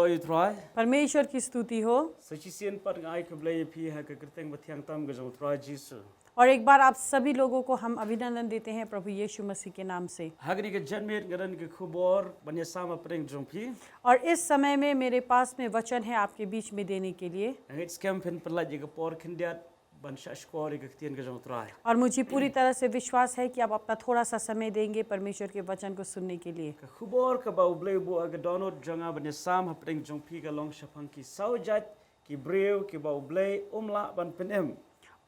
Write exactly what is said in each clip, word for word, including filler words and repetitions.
Oi Trai. परमेश्वर की स्तुति हो। Sa shisien pat nga ai khublei ïa phi ha ka kyrteng bathiang tam ka jong Trai Jisu. और एक बार आप सभी लोगों को हम अभिनंदन देते हैं प्रभु यीशु मसीह के नाम से। Ha kane ka janmiet nga don ka khubor ban ïasam hapdeng jong phi. और इस समय में मेरे पास में वचन है आपके बीच में देने के लिए। Nga ngeit skhem phin pynlait ïa ka por khyndiat ban shahshkor ïa ka ktien ka jong Trai. और मुझे पूरी तरह से विश्वास है कि आप अपना थोड़ा सा समय देंगे परमेश्वर के वचन को सुनने के लिए। Ka khubor kaba U Blei u buh ha ka dohnud jong nga ban ïasam hapdeng jong phi ka long shaphang ki saw jait ki briew kiba U Blei um lah ban pynim.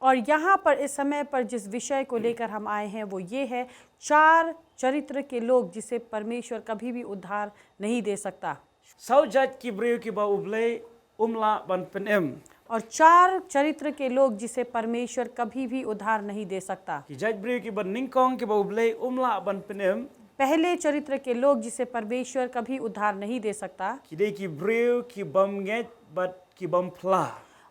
और यहाँ पर इस समय पर जिस विषय को लेकर हम आए हैं वो ये है, चार चरित्र के लोग जिसे परमेश्वर कभी भी उद्धार नहीं दे सकता। Saw jait ki briew kiba U Blei um lah ban pynim. और चार चरित्र के लोग जिसे परमेश्वर कभी भी उद्धार नहीं दे सकता। Ki jait briew kiba nyngkong kiba U Blei um lah ban pynim. पहले चरित्र के लोग जिसे परमेश्वर कभी उद्धार नहीं दे सकता। Ki dei ki briew ki bym ngeit bad ki bym phla.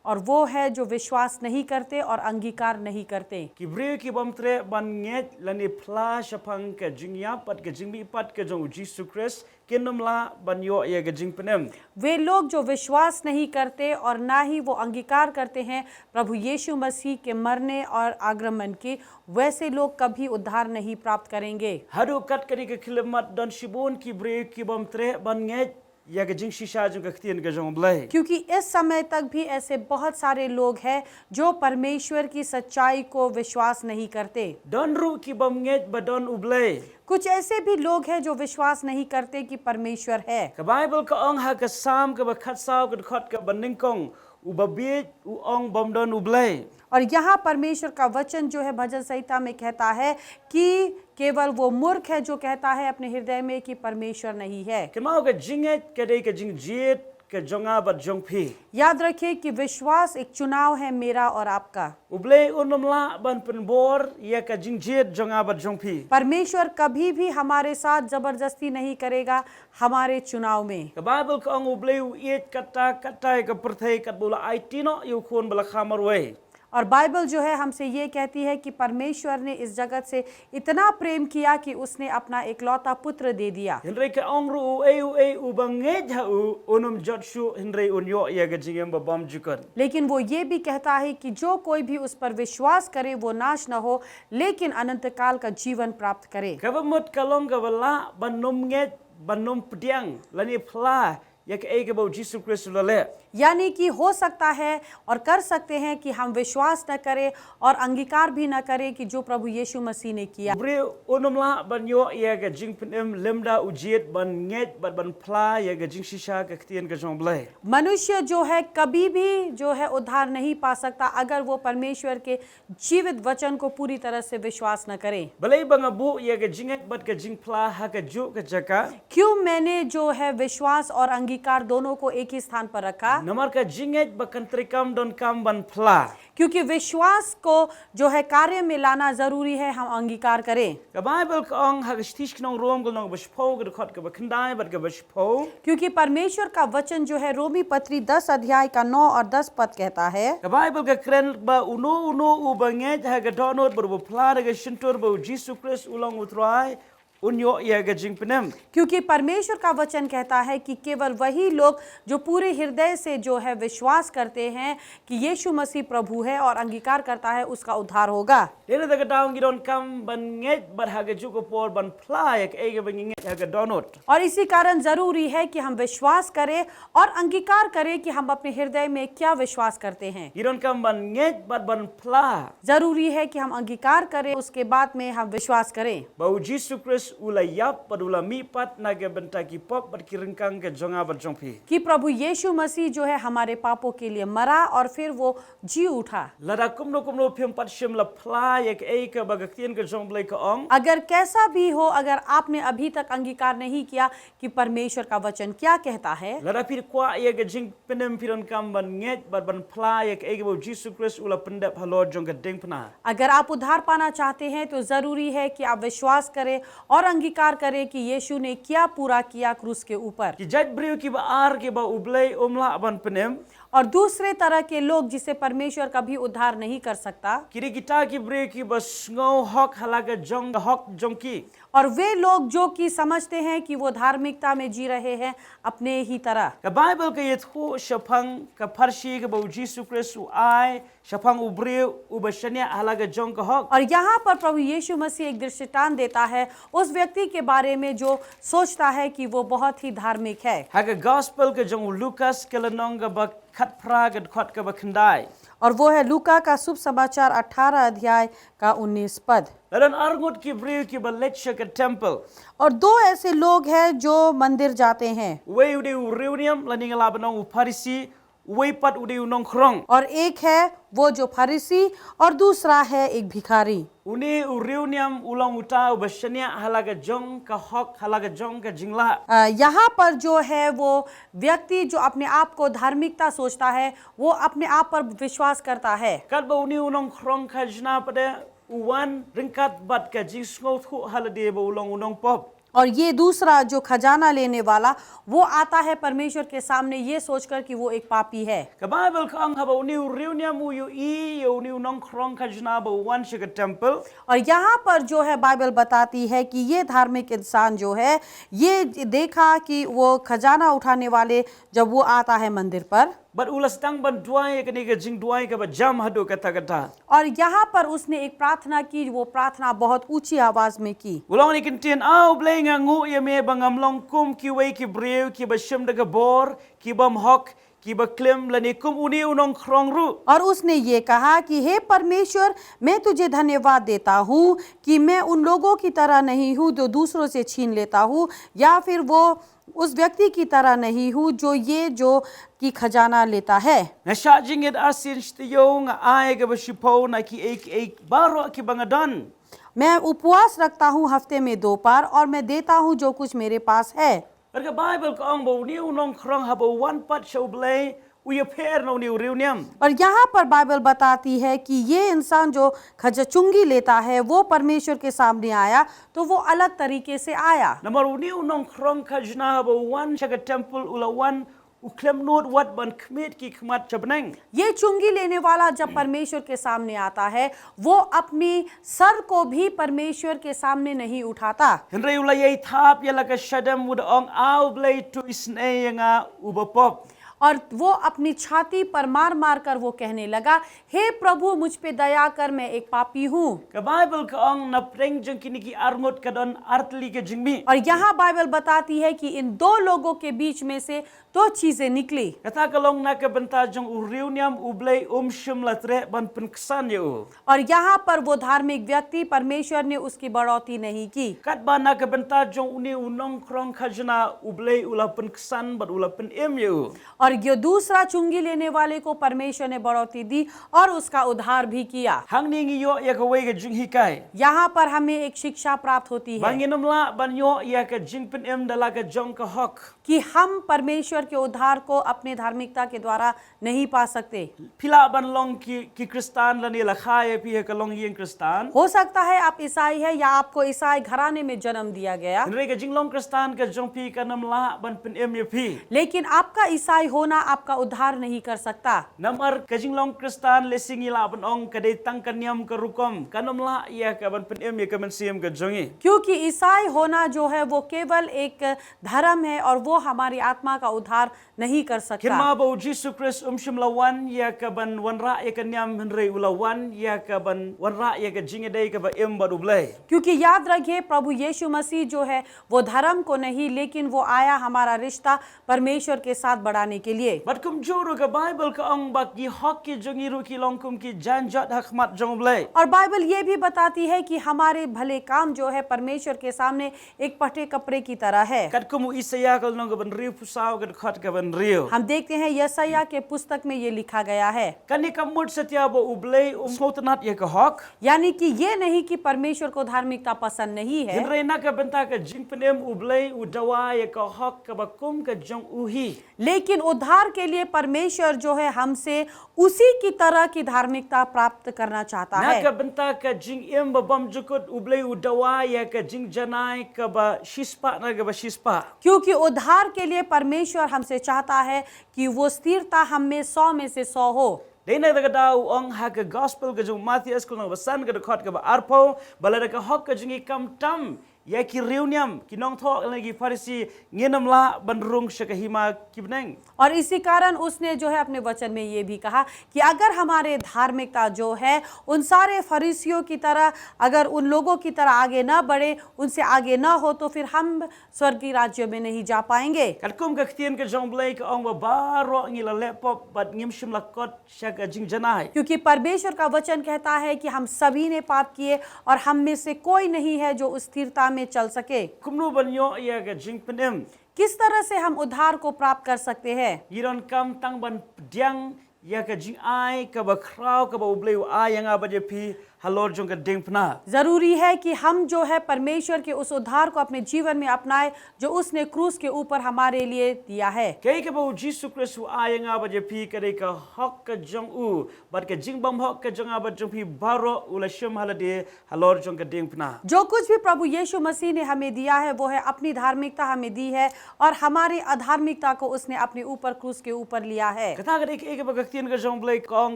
और वो है जो विश्वास नहीं करते और अंगीकार नहीं करते। Ki briew ki bym treh ban ngeit lane phla shaphang ka jingïap bad ka jingmihpat ka jong U Jisu Khrist, kin ym lah ban ïoh ïa ka jingpynim. वे लोग जो विश्वास नहीं करते और ना ही वो अंगीकार करते हैं प्रभु यीशु मसीह के मरने और आगमन की, वैसे लोग कभी उद्धार नहीं प्राप्त करेंगे। Haduh kat kane ka khyllipmat don shibun ki briew ki bym treh ban ngeit ïa ka jingshisha jong ka ktien ka jong U Blei. क्योंकि इस समय तक भी ऐसे बहुत सारे लोग हैं जो परमेश्वर की सच्चाई को विश्वास नहीं करते। Don ruh ki bym ngeit ba don U Blei. कुछ ऐसे भी लोग हैं जो विश्वास नहीं करते कि परमेश्वर है। Ka Baibl ka ong ha ka Salm kaba khatsaw ka dkhot kaba nyngkong, u babieit u ong bym don U Blei. और यहाँ परमेश्वर का वचन जो है भजन संहिता में कहता है कि केवल वो मूर्ख है जो कहता है अपने हृदय में कि परमेश्वर नहीं है। Kynmaw, ka jingngeit ka dei ka jingjied ka jong nga bad jong phi. याद रखिए कि विश्वास एक चुनाव है मेरा और आपका। U Blei un ym lah ban pynbor ïa ka jingjied jong nga bad jong phi. परमेश्वर कभी भी हमारे साथ जबरदस्ती नहीं करेगा हमारे चुनाव में। Ka Baibl ka ong U Blei u ïeit katta katta ïa ka pyrthei katba u la aiti noh ïa u khun ba la kha marwei. और बाइबल जो है हमसे ये कहती है कि परमेश्वर ने इस जगत से इतना प्रेम किया कि उसने अपना एकलौता पुत्र दे दिया। Hynrei ka ong ruh, uei uei uba ngeit ha u un ym jot shuh, hynrei un ïoh ïa ka jingim ba bymjukut. लेकिन वो ये भी कहता है कि जो कोई भी उस पर विश्वास करे वो नाश न हो लेकिन अनंतकाल का जीवन प्राप्त करे। Kaba mut ka long kaba lah ban ym ngeit, ban ym pdiang lane phla ïa kaei kaba U Jisu Khrist u la leh. यानी कि हो सकता है और कर सकते हैं कि हम विश्वास न करें और अंगीकार भी न करें कि जो प्रभु यीशु मसीह ने किया। U briew un ym lah ban ïoh ïa ka jingpynim lymda u jied ban ngeit bad ban phla ïa ka jingshisha ka ktien ka jong U Blei. मनुष्य जो है कभी भी जो है उद्धार नहीं पा सकता अगर वो परमेश्वर के जीवित वचन को पूरी तरह से विश्वास न करे। Balei ba nga buh ïa ka jingngeit bad ka jingphla ha kajuh ka jaka? क्यों मैंने जो है विश्वास और अंगीकार दोनों को एक ही स्थान पर रखा? Namar ka jingngeit ba kan treikam donkam ban phla. क्योंकि विश्वास को जो है कार्य में लाना जरूरी है हम अंगीकार करें। Ka Baibl ka ong ha ka shithi sha ki nong Rom ka lynnong ba shiphew ka dkhot kaba khyndai bad kaba shiphew. क्योंकि परमेश्वर का वचन जो है रोमी पत्री दस अध्याय का नौ और दस पद कहता है। Ka Baibl ka kren ba uno uno uba ngeit ha ka dohnud bad uba phla da ka shyntur ba U Jisu Khrist u long U Trai, un ïoh ïa ka jingpynim. क्योंकि परमेश्वर का वचन कहता है कि केवल वही लोग जो पूरे हृदय से जो है विश्वास करते हैं कि यीशु मसीह प्रभु है और अंगीकार करता है उसका उद्धार होगा। Dei na kata ka daw ngi donkam ban ngeit bad ha kajuh ka por ban phla ïa kaei kaba ngi ngeit ha ka dohnud. और इसी कारण जरूरी है कि हम विश्वास करें और अंगीकार करें कि हम अपने हृदय में क्या विश्वास करते हैं। Ngi donkam ban ngeit bad ban phla. जरूरी है कि हम अंगीकार करें, उसके बाद में हम विश्वास करें। Ba U Jisu Khrist u la ïap bad u la mihpat na ka bynta ki pop bad ki ryngkang ka jong nga bad jong phi. कि प्रभु यीशु मसीह जो है हमारे पापों के लिए मरा और फिर वो जी उठा। Lada kumno kumno phim pat shym la phla ïa kaei kaba ka ktien ka jong U Blei ka ong. अगर कैसा भी हो, अगर आपने अभी तक अंगीकार नहीं किया कि परमेश्वर का वचन क्या कहता है, lada phi kwah ïa ka jingpynim, phi donkam ban ngeit bad ban phla ïa kaei kaba U Jisu Khrist u la pyndep halor jong ka diengphna. अगर आप उद्धार पाना चाहते हैं तो जरूरी है कि आप विश्वास करें और अंगीकार करें कि यीशु ने क्या पूरा किया क्रूस के ऊपर। Ki jait briew kiba ar kiba U Blei um lah ban pynim. और दूसरे तरह के लोग जिसे परमेश्वर कभी उद्धार नहीं कर सकता। Ki dei kita ki briew kiba sngew hok ha la ka jong ka hok jong ki. और वे लोग जो कि समझते हैं कि वो धार्मिकता में जी रहे हैं अपने ही तरह। Ka Baibl ka ïathuh shaphang ka pharshi kaba u Jisu Khrist u ai shaphang u briew uba shaniah ha la ka jong ka hok. और यहाँ पर प्रभु यीशु मसीह एक दृष्टांत देता है उस व्यक्ति के बारे में जो सोचता है कि वो बहुत ही धार्मिक है। Ha ka Gospel ka jong u Lukas ka lynnong kaba khatphra ka dkhot kaba khyndai. और वो है लूका का शुभ समाचार अठारह अध्याय का उन्नीस पद। La don arngut ki briew kiba leit sha ka temple. और दो ऐसे लोग हैं जो मंदिर जाते हैं। Uwei u dei u riewniam lane nga lah ban ong u Pharisi, uwei pat u dei u nongkhrong. और एक है वो जो फरीसी और दूसरा है एक भिखारी। Une u riewniam u long uta uba shaniah ha la ka jong ka hok, ha la ka jong ka jinglah. अ, यहाँ पर जो है वो व्यक्ति जो अपने आप को धार्मिकता सोचता है, वो अपने आप पर विश्वास करता है। Katba une u nongkhrong khajna pat u wan ryngkat bad ka jingsngewthuh ha lade ba u long u nongpop. और ये दूसरा जो खजाना लेने वाला, वो आता है परमेश्वर के सामने ये सोचकर कि वो एक पापी है। Ka Baibl ka ong haba une u riewniam u ïohi ïa une u nongkhrong khajna ba u wan sha ka temple. और यहाँ पर जो है बाइबल बताती है कि ये धार्मिक इंसान जो है, ये देखा कि वो खजाना उठाने वाले जब वो आता है मंदिर पर, Bad u la sdang ban duwai ïa kane ka jingduwai kaba jam haduh katta katta. और यहाँ पर उसने एक प्रार्थना की, वो प्रार्थना बहुत ऊंची आवाज में की। U la ong ha ka kyntien, A U Blei, nga nguh ïa me ba ngam long kum kiwei ki briew kiba shim da ka bor, ki bym hok, kiba klim, lane kum une u nongkhrong ruh. और उसने ये कहा कि हे परमेश्वर, मैं तुझे धन्यवाद देता हूँ कि मैं उन लोगों की तरह नहीं हूँ जो दूसरों से छीन लेता हूँ, या फिर वो उस व्यक्ति की तरह नहीं हूँ जो ये जो कि खजाना लेता है। Nga shah jingit arsien shi taïew, nga ai kaba shiphew na kiei kiei baroh kiba nga don. मैं उपवास रखता हूँ हफ्ते में दो बार, और मैं देता हूँ जो कुछ मेरे पास है। Bad ka Baibl ka ong ba une u nongkhrong haba u wan pat sha U Blei, u ïapher na une u riewniam. और यहाँ पर बाइबल बताती है कि ये इंसान जो खजा चुंगी लेता है, वो परमेश्वर के सामने आया, तो वो अलग तरीके से आया। Namar une u nongkhrong khajna haba u wan sha ka temple u la wan u khlem nud wat ban khmih ki khmat sha bneng. ये चुंगी लेने वाला जब परमेश्वर के सामने आता है, वो अपनी सर को भी परमेश्वर के सामने नहीं उठाता। Hynrei u la ïai thap ïa la ka shadem, u da ong, A U Blei, to isynei ïa nga uba pop. और वो अपनी छाती पर मार मार कर वो कहने लगा, हे प्रभु, मुझ पे दया कर, मैं एक पापी हूँ। Ka Baibl ka ong, na pdeng jong kine ki arngut ka don artylli ka jingmih. और यहाँ बाइबल बताती है कि इन दो लोगों के बीच में से दो चीजें निकली। Kata ka long na ka bynta jong u riewniam U Blei um shym la treh ban pynksan ïa u. और यहाँ पर वो धार्मिक व्यक्ति, परमेश्वर ने उसकी बढ़ोतरी नहीं की। Katba na ka bynta jong une u nongkhrong khajna U Blei u la pynksan bad u la pynim ïa u. और जो दूसरा चुंगी लेने वाले को परमेश्वर ने बढ़ोतरी दी और उसका उद्धार भी किया। Hangne ngi ïoh ïa kawei ka jinghikai. यहाँ पर हमें एक शिक्षा प्राप्त होती Ba है ngin ym lah ban ïoh ïa ka jingpynim da la ka jong ka hok. कि हम परमेश्वर के उद्धार को अपने धार्मिकता के द्वारा नहीं पा सकते। Phi lah ban long ki, ki Khristan lane la kha ïa phi ha ka longïing Khristan. हो सकता है आप ईसाई है या आपको ईसाई घराने में जन्म दिया गया, Hynrei ka jinglong Khristan ka jong phi kan ym lah ban pynim ïa phi. लेकिन आपका ईसाई होना आपका उद्धार नहीं कर सकता। Namar ka jinglong Khristan lehse ngi lah ban ong ka dei tang ka niam ka rukom, kan ym lah ïa ka ban pynim ïa ka mynsiem ka jong ngi. क्योंकि ईसाई होना जो है वो केवल एक धर्म है और वो हमारी आत्मा का उद्धार नहीं कर सकता। Kynmaw ba u Jisu Khrist um shym la wan ïa ka ban wanrah ïa ka niam, hynrei u la wan ïa ka ban wanrah ïa ka jingïadei kaba im bad U Blei. क्योंकि याद रखिए, प्रभु यीशु मसीह जो है वो धर्म को नहीं, लेकिन वो आया हमारा रिश्ता परमेश्वर के साथ बढ़ाने के लिए। Bad kumjuh ruh ka Baibl ka ong ba ki hok ki jong ngi ruh ki long kum ki jaiñjot ha khmat jong U Blei. और बाइबल ये भी बताती है कि हमारे भले काम जो है परमेश्वर के सामने एक पटे कपड़े की तरह है। Katkum u Isaïah ka lynnong kaba hynriewphew saw ka dkhot kaba hynriew. हम देखते हैं यशायाह के पुस्तक में ये लिखा गया है, Kane kam mut satia ba U Blei um sngewtynnad ïa ka hok. यानी कि ये नहीं कि परमेश्वर को धार्मिकता पसंद नहीं है, Hynrei na ka bynta ka jingpynim U Blei u dawa ïa ka hok kaba kum ka jong u hi. लेकिन उद्धार के लिए परमेश्वर जो है हमसे उसी की तरह की धार्मिकता प्राप्त करना चाहता Na ka है। bynta ka jingim ba bymjukut U Blei u dawa ïa ka jingjanai kaba shispah na kaba shispah. क्योंकि उद्धार के लिए परमेश्वर हमसे चाहता है कि वो स्थिरता हम में सौ में से सौ हो। Dei na kata ka daw u ong ha ka gospel ka jong u Mathaios ka lynnong ba san ka dkhot kaba arphew, ba lada ka hok ka jong ngi kam tam ïa ki riewniam, ki nongthoh lane ki Pharisi, ngin ym lah ban rung sha ka hima ki bneng. और इसी कारण उसने जो है अपने वचन में ये भी कहा कि अगर हमारे धार्मिकता जो है उन सारे फरीसियों की तरह, अगर उन लोगों की तरह आगे ना बढ़े, उनसे आगे ना हो, तो फिर हम स्वर्गीय राज्य में नहीं जा पाएंगे। Katkum ka ktien ka jong u Blei ka ong ba baroh ngi la leh pop bad ngim shym la kot sha ka jingjanai. क्योंकि परमेश्वर का वचन कहता है कि हम सभी ने पाप किए और हम में से कोई नहीं है जो उस स्थिरता में चल सके। Kumno ban ïoh ïa ka jingpynim? किस तरह से हम उद्धार को प्राप्त कर सकते हैं? Ngi donkam tang ban pdiang ïa ka jingai kaba khraw kaba u Blei u ai ïa nga bad ïa phi halor jong ka diengphna. जरूरी है कि हम जो है परमेश्वर के उस उद्धार को अपने जीवन में अपनाएं जो उसने क्रूस के ऊपर हमारे लिए दिया है। Kaei kaba u Jisu Khrist u ai ïa nga bad ïa phi ka dei ka hok ka jong u, bad ka jingbymhok ka jong nga bad jong phi baroh u la shim ha lade halor jong ka diengphna. जो कुछ भी प्रभु यीशु मसीह ने हमें दिया है, वो है अपनी धार्मिकता हमें दी है और हमारी अधार्मिकता को उसने अपने ऊपर क्रूस के ऊपर लिया है। Kata ka dei kaei kaba ka ktien ka jong u Blei ka ong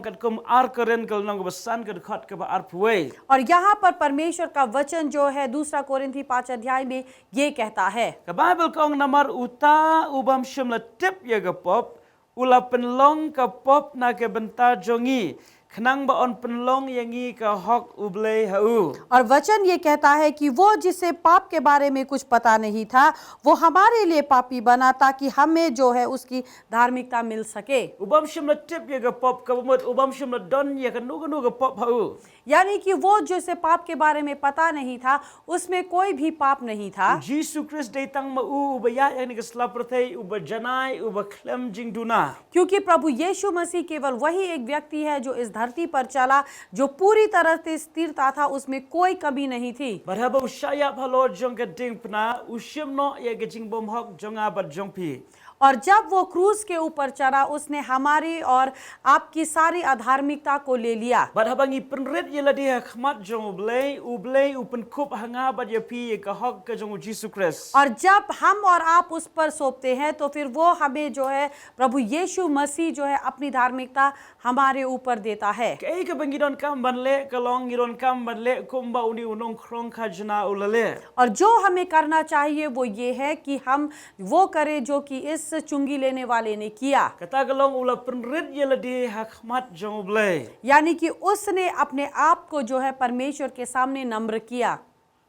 katkum ar Korinth ka lynnong kaba san ka dkhot kaba arphew wei. और यहाँ पर परमेश्वर का वचन जो है दूसरा कोरिंथी पाँच अध्याय में ये कहता है। Ka Baibl ka ong namar uta u bym shym la tip ïa ka pop, u la pynlong ka pop na ka bynta jong ngi, khnang ba yn pynlong ïa ngi ka hok u Blei ha u. और वचन ये कहता है कि वो जिसे पाप के बारे में कुछ पता नहीं था, वो हमारे लिए पापी बना, ताकि हमें जो है उसकी धार्मिकता मिल सके। U bym shym la tip ïa ka pop, kaba mut u bym shym la don ïa kano kano ka pop ha u. यानी कि वो जिसे पाप के बारे में पता नहीं था, उसमें कोई भी पाप नहीं था। U Jisu Khrist dei tang ma u uba ïaid ha kane ka sla pyrthei, uba janai, uba khlem jingduna. क्योंकि प्रभु यीशु मसीह केवल वही एक व्यक्ति है जो इस धरती पर चला, जो पूरी तरह से स्थिरता था, उसमें कोई कमी नहीं थी। Bad haba u shah ïap halor jong ka diengphna, u shim noh ïa ka jingbymhok jong nga bad jong phi. और जब वो क्रूस के ऊपर चढ़ा, उसने हमारी और आपकी सारी अधार्मिकता को ले लिया। Bad haba ngi pynrit ïa lade ha khmat jong u Blei, u Blei u pynkup ha nga bad ïa phi ïa ka hok ka jong u Jisu Khrist. और जब हम और आप उस पर सौंपते हैं, तो फिर वो हमें जो है, प्रभु यीशु मसीह जो है, अपनी धार्मिकता हमारे ऊपर देता है। Kaei kaba ngi donkam ban leh ka long ngi donkam ban leh kumba une u nongkhrong khajna u la leh. और जो हमें करना चाहिए वो ये है कि हम वो करें जो कि इस चुंगी लेने वाले ने किया। Kata ka long u la pynrit ïa lade ha khmat jong u Blei. यानी कि उसने अपने आप को जो है परमेश्वर के सामने नम्र किया।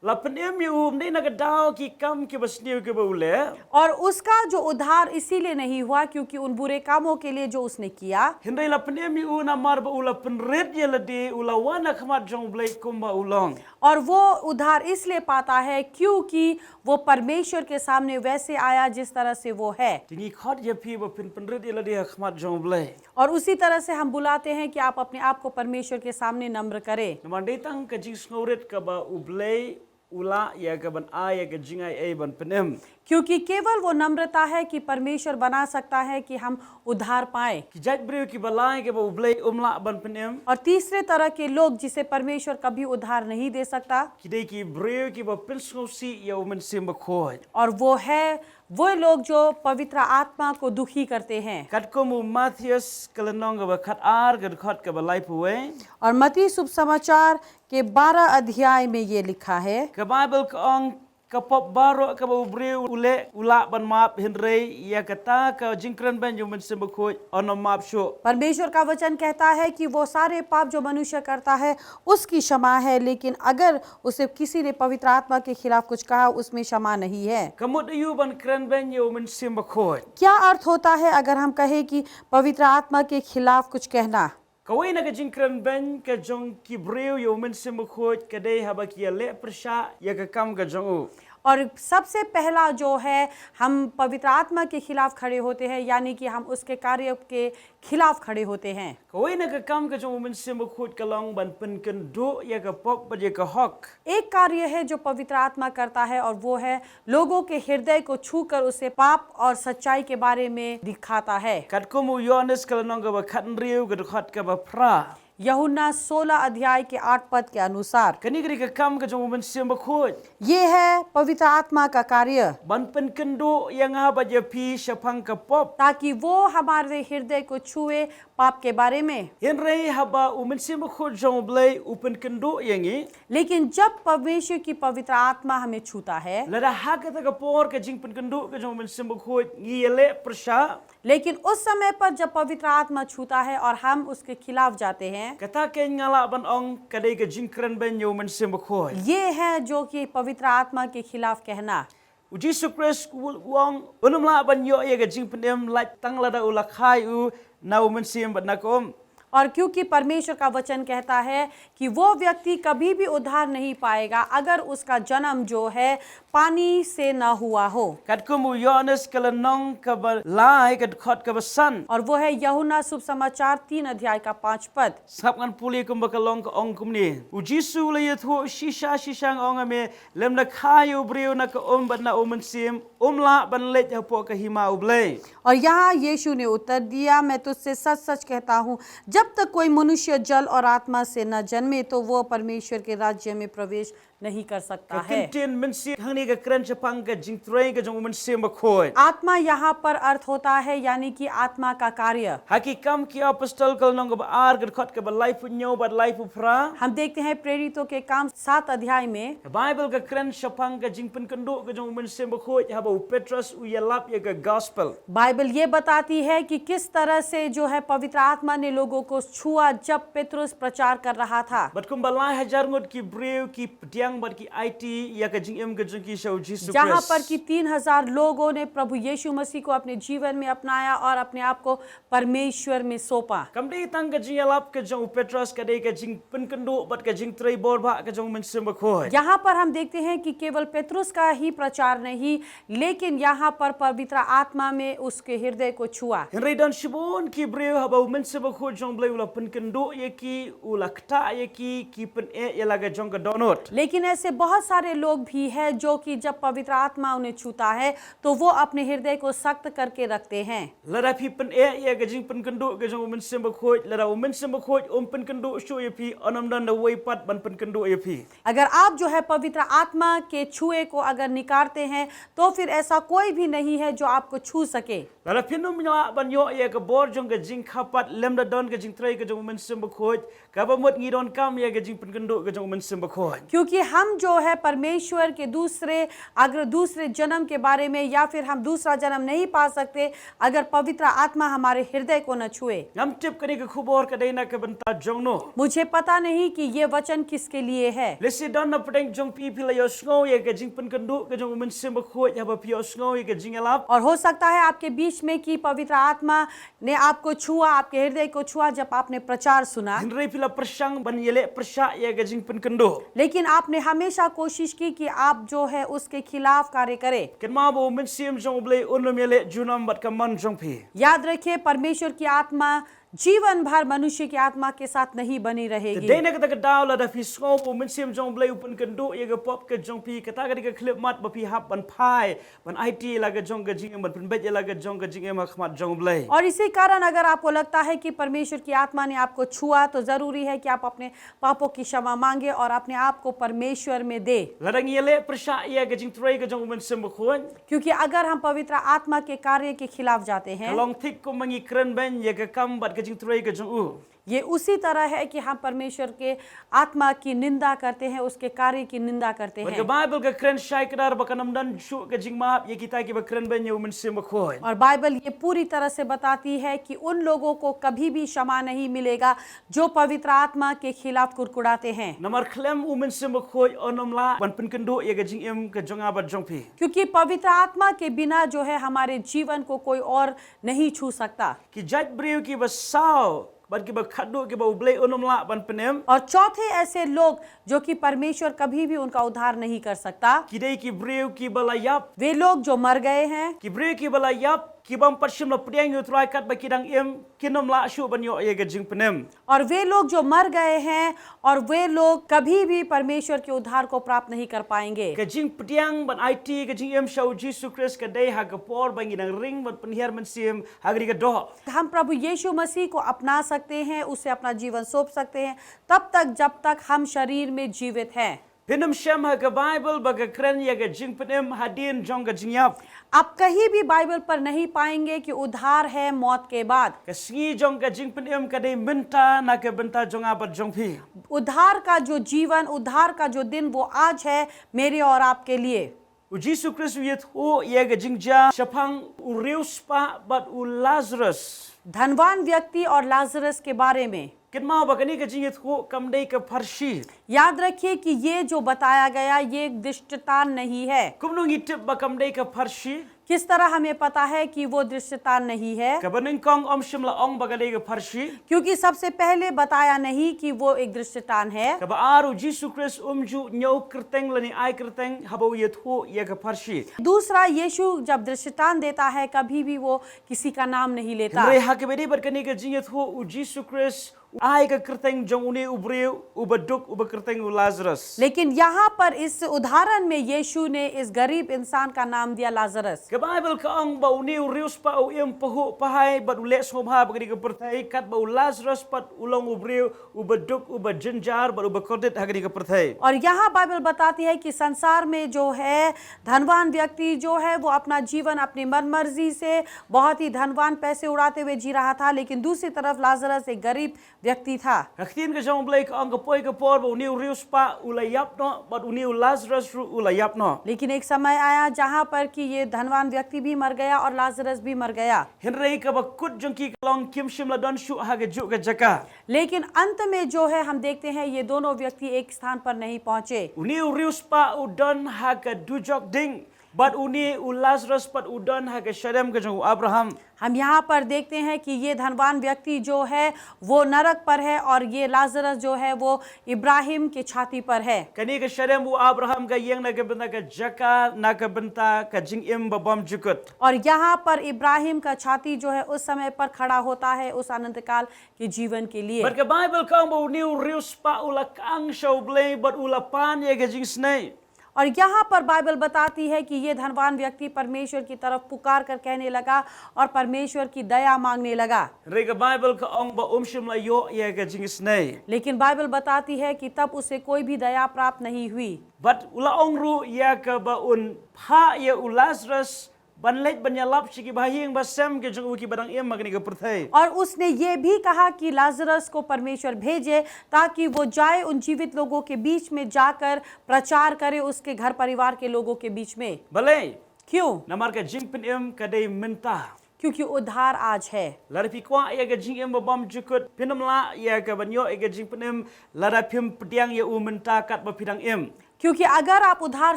La pynim ïa u ym dei na ka daw ki kam kiba sniew kiba u leh. और उसका जो उद्धार इसीलिए नहीं हुआ क्योंकि उन बुरे कामों के लिए जो उसने किया। Hynrei la pynim ïa u namar ba u la pynrit ïa lade, u la wan ha khmat jong u Blei kumba u long. और वो उद्धार इसलिए पाता है क्योंकि वो परमेश्वर के सामने वैसे आया जिस तरह से वो है। Te ngi khot ïa phi ba phin pynrit ïa lade ha khmat jong u Blei. और उसी तरह से हम बुलाते हैं कि आप अपने आप को परमेश्वर के सामने नम्र करें। Namar dei tang ka jingsngewrit kaba u Blei u lah ïa ka ban ai ïa ka jingai ei ban pynim. क्योंकि केवल वो नम्रता है कि परमेश्वर बना सकता है कि हम उद्धार पाए। Ki jait briew kiba lai kiba u Blei um lah ban pynim. और तीसरे तरह के लोग जिसे परमेश्वर कभी उद्धार नहीं दे सकता। Ki dei ki briew kiba pynsngewsih ïa u Mynsiem Bakhuid. और वो है वो लोग जो पवित्र आत्मा को दुखी करते हैं। Katkum u Mathaios ka lynnong kaba khatar ka dkhot kaba laiphew wei. और मत्ती शुभ समाचार के बारह अध्याय में ये लिखा है। Ka Baibl ka ong, ka pop baroh kaba u briew u leh u lah ban map, hynrei ïa kata ka jingkren beiñ ïa u Mynsiem Bakhuid yn ym map shuh. परमेश्वर का वचन कहता है कि वो सारे पाप जो मनुष्य करता है उसकी क्षमा है, लेकिन अगर उसे किसी ने पवित्र आत्मा के खिलाफ कुछ कहा, उसमें क्षमा नहीं है। Ka mut aïu ban kren beiñ ïa u Mynsiem Bakhuid? क्या अर्थ होता है अगर हम कहें कि पवित्र आत्मा के खिलाफ कुछ कहना? Kawei na ka jingkren beiñ ka jong ki briew ïa u Mynsiem Bakhuid ka dei haba ki ïaleh pyrshah ïa ka kam ka jong u. और सबसे पहला जो है, हम पवित्र आत्मा के खिलाफ खड़े होते हैं, यानी कि हम उसके कार्य के खिलाफ खड़े होते हैं। Kawei na ka kam ka jong u Mynsiem Bakhuid ka long ban pynkynduh ïa ka pop bad ïa ka hok. एक कार्य है जो पवित्र आत्मा करता है और वो है लोगों के हृदय को छूकर उसे पाप और सच्चाई के बारे में दिखाता है। Katkum u Ïoannis ka lynnong kaba khathynriew ka dkhot kaba phra. यूहन्ना सोलह अध्याय के आठ पद के अनुसार। Kane ka dei ka kam ka jong u Mynsiem Bakhuid. ये है पवित्र आत्मा का कार्य। Ban pynkynduh ïa nga bad ïa phi shaphang ka pop. ताकि वो हमारे हृदय को छुए पाप के बारे में। Hynrei haba u Mynsiem Bakhuid jong u Blei u pynkynduh ïa ngi. लेकिन जब परमेश्वर की पवित्र आत्मा हमें छूता है। Lada ha kata ka por ka jingpynkynduh ka jong u Mynsiem Bakhuid ngi ïaleh pyrshah. लेकिन उस समय पर जब पवित्र आत्मा छूता है और हम उसके खिलाफ जाते हैं। Kata ka nga lah ban ong ka dei ka jingkren beiñ ïa u Mynsiem Bakhuid. ये है जो कि पवित्र आत्मा के खिलाफ कहना। U Jisu Khrist u ong un ym lah ban ïoh ïa ka jingpynim lait tang lada u la kha ïa u na u mynsiem bad na ka um. और क्योंकि परमेश्वर का वचन कहता है कि वो व्यक्ति कभी भी उद्धार नहीं पाएगा अगर उसका जन्म जो है पानी से ना हुआ हो। Katkum u Ïoannis ka lynnong kaba lai ka dkhot kaba san. और वो है यूहन्ना शुभ समाचार तीन अध्याय का पांच पद। Sngap ngan pule kumba ka long ka ong kumne. U Jisu u la ïathuh shisha shisha nga ong ïa me lymda kha ïa u briew na ka um bad na u mynsiem um lah ban leit hapoh ka hima u Blei. और यहाँ यीशु ने उत्तर दिया, मैं तुझसे सच सच कहता हूँ, जब तक कोई मनुष्य जल और आत्मा से न जन्मे तो वो परमेश्वर के राज्य में प्रवेश नहीं कर सकता है। Ka kyntien mynsiem hangne ka kren shaphang ka jingtrei ka jong u Mynsiem Bakhuid. आत्मा यहाँ पर अर्थ होता है यानी कि आत्मा का कार्य। Ha Ki Kam ki Apostol ka lynnong kaba ar ka dkhot kaba laiphew hynñiew bad laiphew phra. हम देखते हैं प्रेरितों के काम सात अध्याय में। Ka Baibl ka kren shaphang ka jingpynkynduh ka jong u Mynsiem Bakhuid haba u Petros u ïalap ïa ka gospel. बाइबल ये बताती है कि किस तरह से जो है पवित्र आत्मा ने लोगों को छुआ जब पतरस प्रचार कर रहा था। Bad kumba lai hajar ngut ki briew ki pdiang bad ki aiti ïa ka jingim ka jong ki sha u Jisu Khrist. जहाँ पर कि तीन हजार लोगों ने प्रभु यीशु मसीह को अपने जीवन में अपनाया और अपने आप को परमेश्वर में सौंपा। Kam dei tang ka jingïalap ka jong u Petros, ka dei ka jingpynkynduh bad ka jingtrei bor bha ka jong u Mynsiem Bakhuid. यहाँ पर हम देखते हैं कि केवल पतरस का ही प्रचार नहीं, लेकिन यहाँ पर पवित्र आत्मा में उसके हृदय को छुआ। Hynrei don shibun ki briew haba u Mynsiem Bakhuid jong u Blei u la pynkynduh ïa ki, u la ktah ïa ki, ki pyneh ïa la ka jong ka dohnud. लेकिन ऐसे बहुत सारे लोग भी हैं जो कि जब पवित्र आत्मा उन्हें छूता है तो वो अपने हृदय को सख्त करके रखते हैं। Lada phi pyneh ïa ka jingpynkynduh ka jong u Mynsiem Bakhuid, lada u Mynsiem Bakhuid um pynkynduh shuh ïa phi, un ym don da uwei pat ban pynkynduh ïa phi. अगर आप जो है पवित्र आत्मा के छुए को अगर निकारते हैं तो फिर ऐसा कोई भी नहीं है जो आपको छू सके। Lada phin ym lah ban ïoh ïa ka bor jong ka jingkha pat lymda don ka jingtrei ka jong u Mynsiem Bakhuid, kaba mut ngi donkam ïa ka jingpynkynduh ka jong u Mynsiem Bakhuid. क्योंकि हम जो है परमेश्वर के दूसरे अगर दूसरे जन्म के बारे में या फिर हम दूसरा जन्म नहीं पा सकते अगर पवित्र आत्मा हमारे हृदय को न छुए। Ngam tip kane ka khubor ka dei na ka bynta jongno. मुझे पता नहीं कि ये वचन किसके लिए है। Lehse don na pdeng jong phi phi la ïohsngew ïa ka jingpynkynduh ka jong u Mynsiem Bakhuid haba phi ïohsngew ïa ka jingïalap. और हो सकता है आपके बीच में कि पवित्र आत्मा ने आपको छुआ, आपके हृदय को छुआ जब आपने प्रचार सुना। Hynrei phi la pyrshang ban ïaleh pyrshah ïa ka jingpynkynduh. लेकिन आपने हमेशा कोशिश की कि आप जो है उसके खिलाफ कार्य करें। Kynmaw ba u Mynsiem jong u Blei un ym ïaleh junom bad ka mon jong phi. याद रखिए, परमेश्वर की आत्मा जीवन भर मनुष्य की आत्मा के साथ नहीं बनी रहेगी। Te dei na kata ka daw lada phi sngew ba u Mynsiem jong u Blei u pynkynduh ïa ka pop ka jong phi, kata ka dei ka khyllipmat ba phi hap ban phai, ban aiti ïa la ka jong ka jingim, ban pynbeit ïa la ka jong ka jingim ha khmat jong u Blei. और इसी कारण अगर आपको लगता है कि परमेश्वर की आत्मा ने आपको छुआ, तो जरूरी है कि आप अपने पापों की क्षमा मांगे और अपने आप को परमेश्वर में दे। Lada ngi ïaleh pyrshah ïa ka jingtrei ka jong u Mynsiem Bakhuid, क्योंकि अगर हम पवित्र आत्मा के कार्य के खिलाफ जाते हैं, ka long thik kumba ngi kren beiñ ïa ka kam bad ka jingtrei ka jong u. ये उसी तरह है कि हम परमेश्वर के आत्मा की निंदा करते हैं, उसके कार्य की निंदा करते Bad ka हैं। Baibl ka kren shai kdar ba kan ym don shuh ka jingmap ïa kita kiba kren beiñ ïa u Mynsiem Bakhuid. और बाइबल ये पूरी तरह से बताती है कि उन लोगों को कभी भी क्षमा नहीं मिलेगा जो पवित्र आत्मा के खिलाफ कुड़कुड़ाते हैं। Namar khlem u Mynsiem Bakhuid un ym lah ban pynkynduh ïa ka jingim ka jong nga bad jong phi. क्योंकि पवित्र आत्मा के बिना जो है हमारे जीवन को कोई और नहीं छू सकता। Ki jait briew kiba saw bad kiba khatduh kiba u Blei un ym lah ban pynim. और चौथे ऐसे लोग जो कि परमेश्वर कभी भी उनका उद्धार नहीं कर सकता। Ki dei ki briew kiba la ïap. वे लोग जो मर गए हैं। Ki briew kiba la ïap. Ki bym pat shym la pdiang ïa u Trai katba ki dang im, kin ym lah shuh ban ïoh ïa ka jingpynim. और वे लोग जो मर गए हैं और वे लोग कभी भी परमेश्वर के उद्धार को प्राप्त नहीं कर पाएंगे। Ka jingpdiang ban aiti ka jingim sha u Jisu Khrist ka dei ha ka por ba ngi dang ring ban pynhiar mynsiem ha kane ka doh. हम प्रभु यीशु मसीह को अपना सकते हैं, उसे अपना जीवन सौंप सकते हैं, तब तक जब तक हम शरीर में जीवित हैं। Phin ym shem ha ka Baibl ba ka kren ïa ka jingpynim hadien jong ka jingïap. आप कहीं भी बाइबल पर नहीं पाएंगे कि उद्धार है मौत के बाद। Ka sngi jong ka jingpynim ka dei mynta na ka bynta jong nga bad jong phi. उद्धार का जो जीवन, उद्धार का जो दिन, वो आज है मेरे और आपके लिए। U Jisu Khrist u ïathuh ïa ka jingjia shaphang u riewspah bad u Lazarus. धनवान व्यक्ति और लाजरस के बारे में। Kynmaw ba kane ka jingïathuh kam dei ka pharshi. याद रखिए कि ये जो बताया गया, ये एक दृष्टांत नहीं है। Kumno ngi tip ba kam dei ka pharshi? किस तरह हमें पता है कि वो दृष्टांत नहीं है? Kaba nyngkong ym shym la ong ba ka dei ka pharshi. क्योंकि सबसे पहले बताया नहीं कि वो एक दृष्टांत है। Kaba ar, u Jisu Khrist um ju ñiew kyrteng lane ai kyrteng haba u ïathuh ïa ka pharshi. दूसरा, यीशु जब दृष्टांत देता है, कभी भी वो किसी का नाम नहीं लेता। Hynrei ha kaba ïadei bad kane ka jingïathuh, u Jisu Khrist u ai ka kyrteng jong une u briew uba duk, uba kyrteng u Lazarus. लेकिन यहाँ पर इस उदाहरण में यीशु ने इस गरीब इंसान का नाम दिया लाजरस। Ka Baibl ka ong ba une u riewspah u im pahuh pahai bad u leh sngewbha ha kane ka pyrthei, katba u Lazarus pat u long u briew uba duk, uba jynjar bad uba kordit ha kane ka pyrthei. और यहाँ बाइबल बताती है कि संसार में जो है धनवान व्यक्ति जो है वो अपना जीवन अपनी मनमर्जी से बहुत ही धनवान पैसे उड़ाते हुए जी रहा था, लेकिन दूसरी तरफ लाजरस एक गरीब व्यक्ति था। Ka ktien ka jong U Blei ka ong, ka poi ka por ba une u riewspah u la ïap noh bad une u Lazarus ruh u la ïap noh. लेकिन एक समय आया जहाँ पर कि ये धनवान व्यक्ति भी मर गया और लाजरस भी मर गया। Hynrei kaba kut jong ki ka long kim shym la don shuh ha kajuh ka jaka. लेकिन अंत में जो है हम देखते हैं ये दोनों व्यक्ति एक स्थान पर नहीं पहुंचे। Une u riewspah u don ha ka dujok ding, bad une u Lazarus pat u don ha ka shadem ka jong u Abraham. हम यहाँ पर देखते हैं कि ये धनवान व्यक्ति जो है वो नरक पर है और ये लाजरस जो है वो इब्राहिम की छाती पर है। Kane ka shadem u Abraham ka ïeng na ka bynta ka jaka, na ka bynta ka jingim ba bymjukut. और यहाँ पर इब्राहिम का छाती जो है उस समय पर खड़ा होता है उस अनंतकाल के जीवन के लिए। Bad ka Baibl ka ong ba une u riewspah u la kang sha U Blei bad u la pan ïa ka jingisynei. और यहाँ पर बाइबल बताती है कि ये धनवान व्यक्ति परमेश्वर की तरफ पुकार कर कहने लगा और परमेश्वर की दया मांगने लगा। Hynrei ka Baibl ka ong ba um shym la ïoh ïa ka jingisynei. लेकिन बाइबल बताती है कि तब उसे कोई भी दया प्राप्त नहीं हुई। Bad u la ong ruh ïa kaba un phah ïa u Lazarus ban leit ban ïalap sha ki bahaïing bahasem ki jong u, kiba dang im ha kane ka pyrthei. और उसने ये भी कहा कि लाजरस को परमेश्वर भेजे ताकि वो जाए उन जीवित लोगों के बीच में जाकर प्रचार करे उसके घर परिवार के लोगों के बीच में। Balei? क्यों? Namar ka jingpynim ka dei mynta. क्योंकि उद्धार आज है। Lada phi kwah ïa ka jingim ba bymjukut, phin ym lah ïa ka ban ïoh ïa ka jingpynim lada phim pdiang ïa u mynta katba phi dang im. क्योंकि अगर आप उद्धार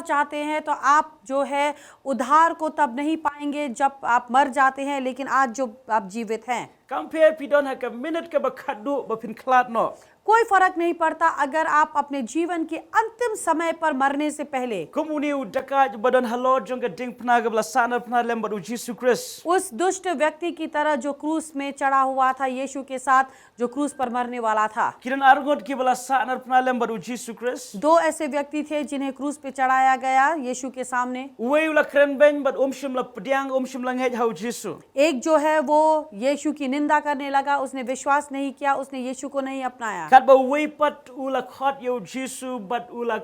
चाहते हैं तो आप जो है उद्धार को तब नहीं पाएंगे जब आप मर जाते हैं, लेकिन आज जो आप जीवित हैं। Kam pher phi don ha ka minit kaba khatduh ba phin khlad noh. कोई फर्क नहीं पड़ता अगर आप अपने जीवन के अंतिम समय पर मरने से पहले Kum une u dakaid ba don halor jong ka diengphna kaba la sahnarphna lem bad u Jisu Khrist. उस दुष्ट व्यक्ति की तरह जो क्रूस में चढ़ा हुआ था यीशु के साथ, जो क्रूस पर मरने वाला था। Ki don arngut kiba la sahnarphna lem bad u Jisu Khrist. दो ऐसे व्यक्ति थे जिन्हें क्रूस पे चढ़ाया गया यीशु के सामने। Uwei u la kren beiñ bad um shym la pdiang, um shym la ngeit ha u Jisu. एक जो है वो यीशु की निंदा करने लगा, उसने विश्वास नहीं किया, उसने यीशु को नहीं अपनाया। Katba uwei pat u la khot ïa u Jisu bad u la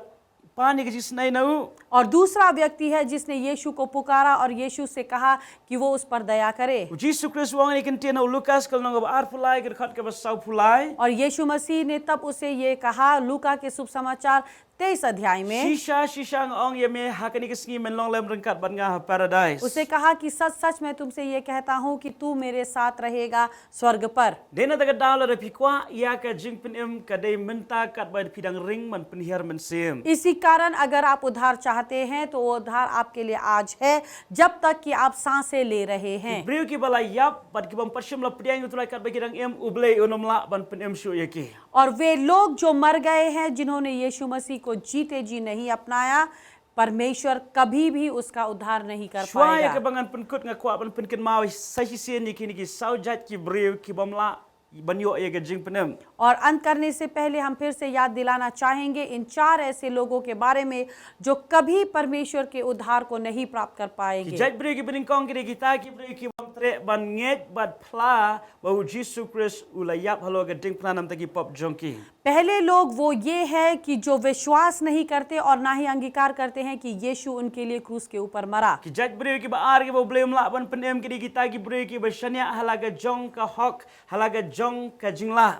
pan ïa ka jingisynei na u. और दूसरा व्यक्ति है जिसने यीशु को पुकारा और यीशु से कहा कि वो उस पर दया करे। U Jisu Khrist u ong ha kane ka ktien u Lukas ka lynnong kaba arphew lai ka dkhot kaba sawphew lai. और यीशु मसीह ने तब उसे ये कहा, लूका के शुभ समाचार तेईस अध्याय में। Shisha shisha nga ong ïa me, ha kane ka sngi men long lem ryngkat bad nga ha Paradise. उसे कहा कि सच सच मैं तुमसे ये कहता हूँ कि तू मेरे साथ रहेगा स्वर्ग पर। Dei na kata ka daw lada phi kwah ïa ka jingpynim ka dei mynta katba phi dang ring ban pynhiar mynsiem. इसी कारण अगर आप उद्धार चाहते हैं तो वो उद्धार आपके लिए आज है, जब तक कि आप सांसें ले रहे हैं। Ki briew kiba la ïap bad ki bym pat shym la pdiang ïa u Trai katba ki dang im, U Blei un ym lah ban pynim shuh ïa ki. और वे लोग जो मर गए हैं, जिन्होंने यीशु मसीह को जीते जी नहीं अपनाया, परमेश्वर कभी भी उसका उद्धार नहीं कर पाएगा। Shuwa ïa kaba ngan pynkut, nga kwah ban pynkynmaw sa shisien ïa kine ki saw jait ki briew ki bym lah ban ïoh ïa ka jingpynim. और अंत करने से पहले हम फिर से याद दिलाना चाहेंगे इन चार ऐसे लोगों के बारे में जो कभी परमेश्वर के उद्धार को नहीं प्राप्त कर पाएंगे। Ki jait briew kiba nyngkong ki dei kita ki briew ki bym treh ban ngeit bad phla ba u Jisu Khrist u la ïap halor ka diengphna namar ki pop jong ki. पहले लोग वो ये है कि जो विश्वास नहीं करते और ना ही अंगीकार करते हैं कि यीशु उनके लिए क्रूस के ऊपर मरा। Ki jait briew kiba ar kiba U Blei um lah ban pynim ki dei kita ki briew kiba shaniah ha la ka jong ka hok, ha la ka jong ka jinglah.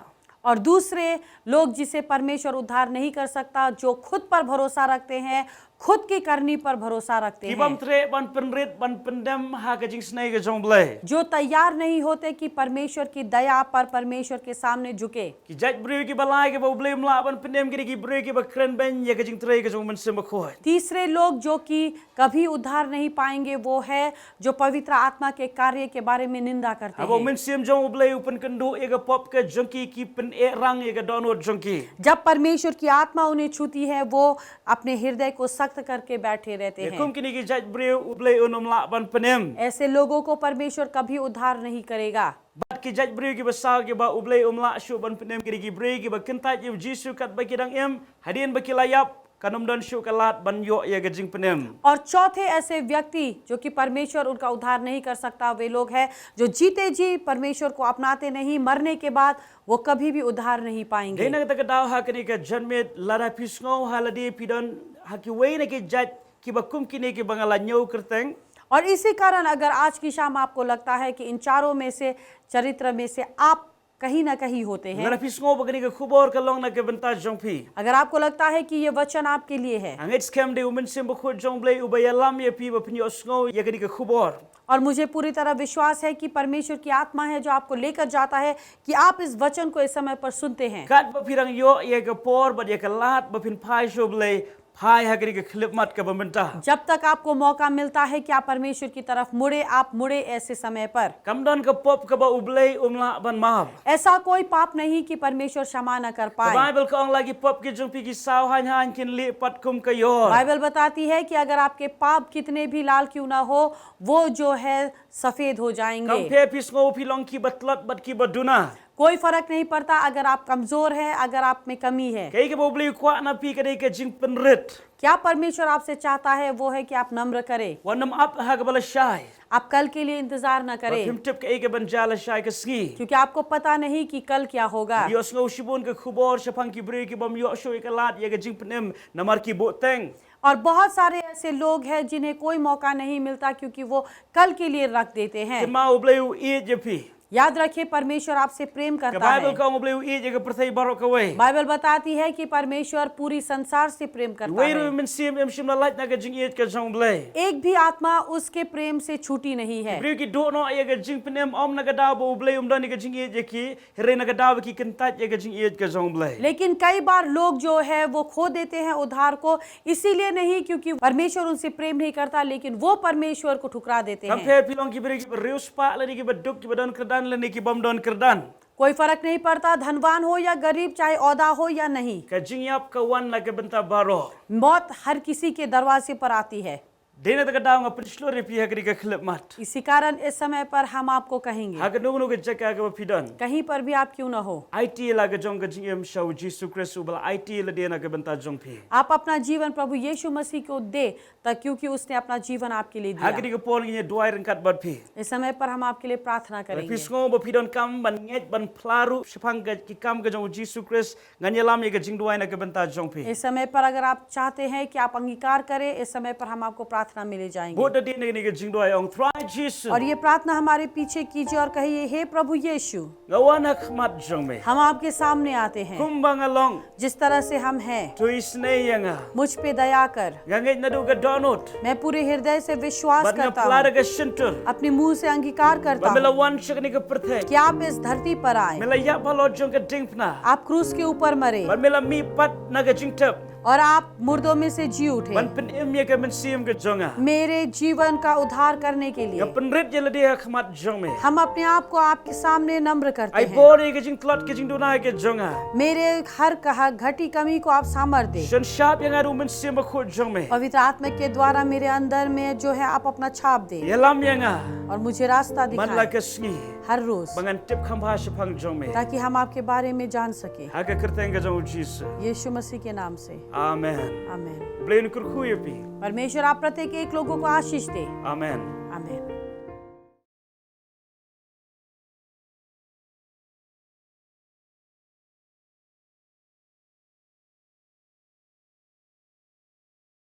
और दूसरे लोग जिसे परमेश्वर उद्धार नहीं कर सकता, जो खुद पर भरोसा रखते हैं, खुद की करनी पर भरोसा रखते हैं। Ki bym treh ban pynrit ban pyndem ha ka jingsnei ka jong U Blei. जो तैयार नहीं होते कि परमेश्वर की दया पर परमेश्वर के सामने झुके। Ki jait briew kiba lai kiba U Blei um lah ban pynim ki dei ki briew kiba kren beiñ ïa ka jingtrei ka jong U Mynsiem Bakhuid. तीसरे लोग जो कि कभी उद्धार नहीं पाएंगे, वो है जो पवित्र आत्मा के कार्य के बारे में निंदा करते हैं। Haba u Mynsiem jong U Blei u pynkynduh ïa ka pop ka jong ki, ki pynehrang ïa ka dohnud jong ki. जब परमेश्वर की आत्मा उन्हें छूती है, वो अपने हृदय को सख्त करके बैठे रहते हैं। Ïa kum kine ki jait briew U Blei un ym lah ban pynim. ऐसे लोगों को परमेश्वर कभी उद्धार नहीं करेगा। Bad ki jait briew kiba saw kiba U Blei um lah shuh ban pynim ki dei ki briew kiba kyntait ïa U Jisu katba ki dang im, hadien ba ki la ïap kan ym don shuh ka lad ban ïoh ïa ka jingpynim. और चौथे ऐसे व्यक्ति जो कि परमेश्वर उनका उद्धार नहीं कर सकता, वे लोग हैं जो जीते जी परमेश्वर को अपनाते नहीं, मरने के बाद वो कभी भी उद्धार नहीं पाएंगे। Dei na kata ka daw ha kane ka janmiet lada phi sngew ha lade phi don ha kiwei na ki jait kiba kum kine kiba nga la ñiew kyrteng. और इसी कारण अगर आज की शाम आपको लगता है कि इन चारों में से, चरित्र में से आप कहीं ना कहीं होते हैं। Lada phi sngew ba kane ka khubor ka long na ka bynta jong phi. अगर आपको लगता है कि ये वचन आपके लिए है। Nga ngeit skhem dei u Mynsiem Bakhuid jong U Blei uba ïalam ïa phi ba phin ïohsngew ïa kane ka khubor. और मुझे पूरी तरह विश्वास है कि परमेश्वर की आत्मा है जो आपको लेकर जाता है कि आप इस वचन को इस समय पर सुनते हैं। Katba phi dang ïoh ïa ka por bad ïa ka lad ba phin phai sha U Blei, phai ha kane ka khyllipmat kaba mynta. जब तक आपको मौका मिलता है कि आप परमेश्वर की तरफ मुड़े, आप मुड़े ऐसे समय पर। Kam don ka pop kaba U Blei um lah ban map. ऐसा कोई पाप नहीं कि परमेश्वर क्षमा न कर पाए। Ka Baibl ka ong la ki pop ki jong phi ki saw haiñ haiñ kin lieh pat kum ka ïor. बाइबल बताती है कि अगर आपके पाप कितने भी लाल क्यों ना हो, वो जो है सफेद हो जाएंगे। Kam pher phi sngew phi long kiba tlot bad kiba duna. कोई फर्क नहीं पड़ता अगर आप कमजोर हैं, अगर आप में कमी है। Kaei kaba U Blei u kwah na phi ka dei ka jingpynrit. क्या परमेश्वर आपसे चाहता है, वो है कि आप नम्र करें। Wat nym ap ha kaba lashai. आप कल के लिए इंतजार न करें। Ba phim tip kaei kaban jia lashai ka sngi. क्योंकि आपको पता नहीं कि कल क्या होगा। Ngi ïohsngew shibun ka khubor shaphang ki briew ki bym ïoh shuh ïa ka lad ïa ka jingpynim namar ki buhteng. और बहुत सारे ऐसे लोग हैं जिन्हें कोई मौका नहीं मिलता क्योंकि वो कल के लिए रख देते हैं। Kynmaw U Blei u ïeit ïa phi. याद रखिए, परमेश्वर आपसे प्रेम करता है। Ka Baibl ka ong U Blei u ïeit ïa ka pyrthei baroh kawei. बाइबल बताती है कि परमेश्वर पूरी संसार से प्रेम करता है। Iwei ruh i mynsiem im shym la lait na ka jingïeit ka jong U Blei. एक भी आत्मा उसके प्रेम से छूटी नहीं है। Ki briew ki duh noh ïa ka jingpynim ym na ka daw ba U Blei um don ïa ka jingïeit ïa ki, hynrei na ka daw ba ki kyntait ïa ka jingïeit ka jong U Blei. लेकिन कई बार लोग जो है वो खो देते हैं उद्धार को, इसीलिए नहीं क्योंकि परमेश्वर उनसे प्रेम नहीं करता, लेकिन वो परमेश्वर को ठुकरा देते हैं। Kam pher phi long ki briew kiba riewspah lane kiba duk, kiba don kyrdan lane ki bym don kyrdan. कोई फर्क नहीं पड़ता, धनवान हो या गरीब, चाहे ओहदा हो या नहीं। Ka jingïap ka wan na ka bynta baroh. मौत हर किसी के दरवाजे पर आती है। Dei na kata ka daw nga pynshlur ïa phi ha kane ka khyllipmat. इसी कारण इस समय पर हम आपको कहेंगे, Ha kano kano ka jaka kaba phi don, कहीं पर भी आप क्यों ना हो, aiti la ka jong ka jingim sha U Jisu Khrist uba la aiti lade na ka bynta jong phi. आप अपना जीवन प्रभु यीशु मसीह को दे, ता-, क्योंकि उसने अपना जीवन आपके लिए Ha दिया। kane ka por ngin ïa duwai ryngkat bad phi. इस समय पर हम आपके लिए प्रार्थना Lada phi करेंगे। sngew ba phi donkam ban ngeit ban phla ruh shaphang ka, ki kam ka jong U Jisu Khrist, ngan ïalam ïa ka jingduwai na ka bynta jong phi. इस समय पर अगर आप चाहते हैं कि आप अंगीकार करें, इस समय पर हम आपको प्रार्थना में ले जाएंगे। Bud da dien ïa kane ka jingduwai, ong, Trai Jisu, और ये प्रार्थना हमारे पीछे कीजिए और कहिए, हे प्रभु यीशु, nga wan ha khmat jong me, हम आपके सामने आते हैं, kumba nga long, जिस तरह से हम हैं, to isynei ïa nga, मुझ पे दया कर। Nga ngeit naduh ka dohnud, मैं पूरे हृदय से विश्वास bad nga करता phla da हूँ, ka shyntur, अपने मुंह से अंगीकार करता ba me la हूँ wan sha kane ka pyrthei, कि आप इस धरती पर आए, me la ïap halor jong ka diengphna, आप क्रूस के ऊपर मरे, bad me la mih pat na ka jingtep. और आप मुर्दों में से जी उठे। Ban pynim ïa ka mynsiem ka jong nga. मेरे जीवन का उद्धार करने के लिए Nga pynrit ïa lade ha khmat jong me. हम अपने आप को आपके सामने नम्र करते Ai हैं। bor ïa ka jingtlot ka jingduna ka jong nga. मेरे हर कहा घटी कमी को आप सामर दे। Shon shap ïa nga ruh u Mynsiem Bakhuid jong me. पवित्र आत्मा के द्वारा मेरे अंदर में जो है आप अपना छाप दे Ïalam ïa nga. और मुझे रास्ता Man la दिखाए ka sngi. हर रोज, Ba ngan tip kham bha shaphang jong me. ताकि हम आपके बारे में जान सके। Ha ka kyrteng ka jong u Jisu. यीशु मसीह के नाम से, Amen. आमीन। Blei un kyrkhu ïa phi. परमेश्वर आप प्रत्येक एक लोगों को आशीष दे। Amen.